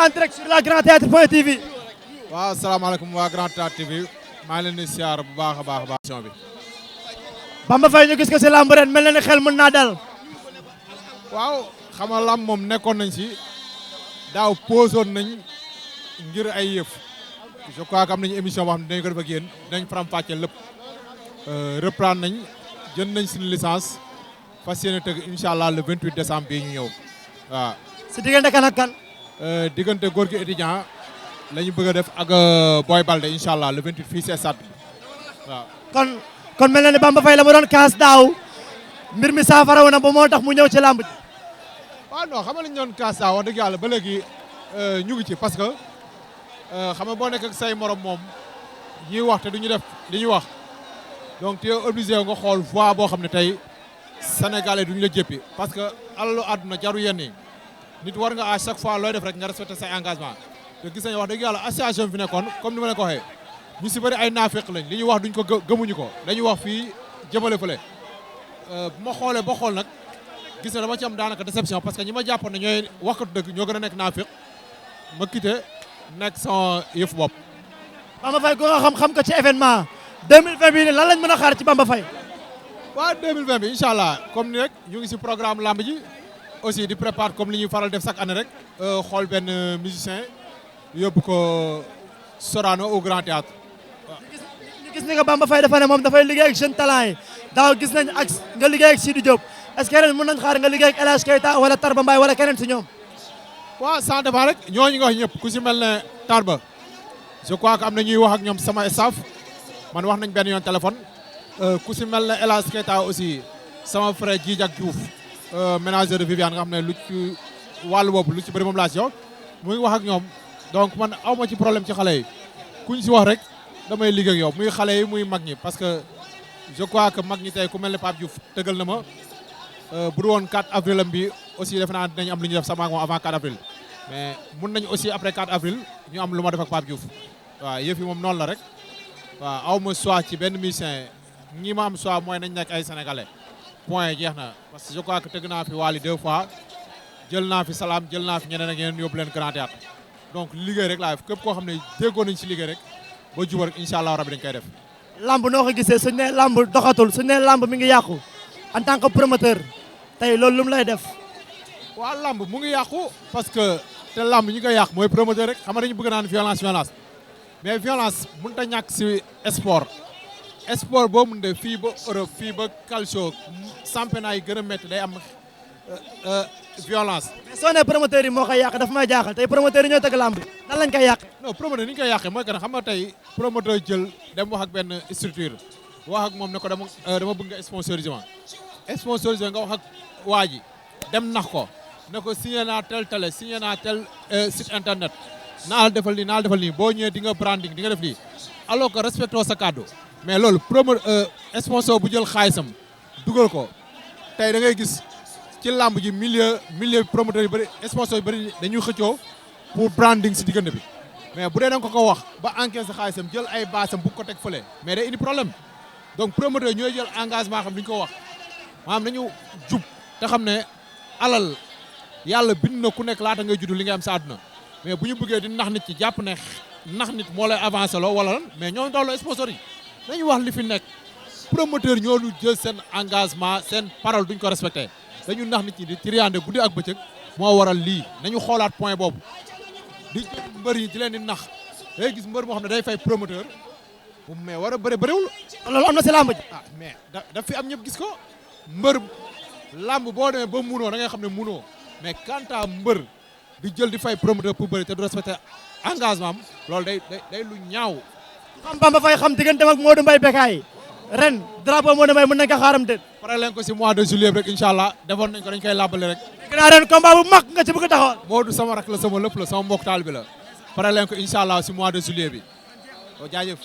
en direct sur la Grand Théâtre point TV. waaw salaamaaleykum waa Grand Théâtre TV maa ngi leen di siyaar bu baax a baax bi. Bamba Faye ñu gis ko si lamb ren mel na ne xel mën naa dal. waaw xam nga lamb moom nekkoon nañ si daaw posoon nañ ngir ay yëf je crois que am nañu émission boo xam ne dinañ ko def ak yéen dinañ faram-fàccee lépp reprendre nañ jënd nañ suñu licence fas yéene tëgg incha allah le 28 décembre bii ñu ñëw waaw. si diggante kan ak kan. diggante góor gi étudiant la ñu bëgg a def ak Boy Balde incha allah le 28 fii si stade bi waaw. kon mel na ne Bamba Faye la ma doon kaas daaw mbir mi saafara na ba moo tax mu ñëw ci lamb ji. waaw non xam nga li ñu doon kaas daaw wax dëgg yàlla ba léegi ñu ngi ci parce que xam nga boo nekk ak say morom moom ñuy wax te du ñu def li ñuy wax donc tu es obligé nga xool voie boo xam ne tey sénégalais duñu la jéppi parce que alalu àdduna jaru yenn yi nit war nga à chaque fois looy def rek nga respecté say engagement te gis nañu wax dëgg yàlla association bi fi nekkoon comme ni ma leen ko waxee ñu si bëri ay naafeq lañ li ñuy wax duñ ko gëmuñu ko dañuy wax fii jëmale fële bu ma xoolee ba xool nag gis na dama ci am daanaka déception parce que ñi ma jàppoon ne ñooy waxatu dëgg ñoo gën a nekk naafeq ma quitté nekk sama yëfu bopp. Bamba Faye ku nga xam ko ci événement 2020 bii nii lan lañ mën a xaar ci Bamba Faye. waaw 2020 bi incha allah comme ni rek ñu ngi si programme lamb ji aussi di prépare comme li ñuy faral def chaque année rek xool benn musicien yóbbu ko Sorano au Grand Théâtre. ñu gis ni nga Bamba Faye dafa ne moom dafay liggéey ak jeune talent yi daaw gis nañ ak nga liggéey ak Sidi Diop est-ce que ren mën nañ xaar nga liggéey ak El Hadj Keita wala Tarba Mbaye wala keneen si ñoom. waaw sans débat rek ñooñu nga wax ñëpp ku si mel ne Tarba je crois que am na ñuy wax ak ñoom sama staff man wax nañ benn yoon téléphone ku si mel ne El Hadj Keita aussi sama frère Djidjak Diouf ménager de Viviane nga xam ne lu ci wàllu boobu lu ci bëri moom laa si yow mu ngi wax ak ñoom donc man aw ma ci problème ci xale yi kuñ si wax rek damay liggéey ak yow muy xale yi muy mag ñi parce que je crois que mag ñi tey ku mel ne Pape Diouf tëgal na ma bu du woon 4 avril am bi aussi defe naa dinañ am lu ñu def sama ak moom avant 4 avril mais mun nañ aussi après 4 avril ñu am lu ma def ak Pape Diouf waaw yëf yi moom noonu la rek waaw aw ma choix ci benn musicien ñi ma am choix mooy nañ nekk ay sénégalais point jeex na parce que je crois que tëgg naa fi Wally 2 fois jël naa fi Salam jël naa fi ñeneen ak ñeneen yóbbu leen Grand Théâtre donc liggéey rek laa képp koo xam ne déggoo nañ ci liggéey rek ba juba rek incha allah rabi dañ koy def. lamb noo ko gisee suñu nee lamb doxatul suñu nee lamb mi ngi yàqu en tant que promoteur tey loolu lu mu lay def. waaw lamb mu ngi yàqu parce que te lamb ñi koy yàq mooy promoteur rek xam nga dañu bëgg naan violence mais violence mënut a ñàkk si sport boo mun de fii ba Europe fii ba calcio championnat yi gën a métti day am violence. mais soo nee promoteur yi moo koy yàq dafa may jaaxal tey promoteur yi ñoo tëgg lamb nan lañ koy yàq. non promoteur ni ñu koy yàqee mooy que ne xam nga tey promoteur jël dem wax ak benn structure wax ak moom ne ko dama bëgg nga sponsorisé nga wax ak waa ji dem nax ko ne ko signé naa tel télé signé naa tel site internet naa la defal nii boo ñëwee di nga branding di nga def lii alors que respectoo sa kàddu mais loolu sponsor bu jël xaalisam dugal ko tey da ngay gis ci làmb ji milieu promoteur yu bëri sponsor yu bëri dañuy xëccoo pour branding si diggante bi mais bu dee da nga ko wax ba encaissé xaalisam jël ay baasam bu ko teg fële mais day indi problème donc promoteur ñooy jël engagement xam li ñu ko wax maanaam nañu jub te xam ne alal yàlla bind na ku nekk laata ngay juddu li nga am sa àdduna mais bu ñu bëggee di nax nit ci jàpp ne nax nit moo lay avancé loo wala lan mais ñoo daw la sponsor yi nañu wax li fi nekk promoteur ñoo lu jël seen engagement seen parole duñ ko respecté dañu nax nit ñi di triande guddi ak bëccëg moo waral lii nañu xoolaat point boobu di jël mbër yi di leen di nax day gis mbër moo xam ne day fay promoteur mais war a bëriwul loolu am na si lamb ji. ah mais daf fi am ñëpp gis ko mbër lamb boo demee ba munoo da ngay xam ne munoo mais quant à mbër di jël di fay promoteur pour bëri te du respecté engagement am loolu day lu ñaaw. xam Bamba Faye xam digganteem ak Modou Mbaye Bécaye ren drapeau Modou Mbaye mën nañ ko xaaram déet. pare leen ko si mois de juillet rek incha allah defoon nañ ko dañ koy làbbale rek. ginnaaw ren combat bu mag nga ci bëgg a taxawal. Modou sama rak la sama lépp la sama mbokk taal bi la pare leen ko incha allah si mois de juillet bi jaajëf.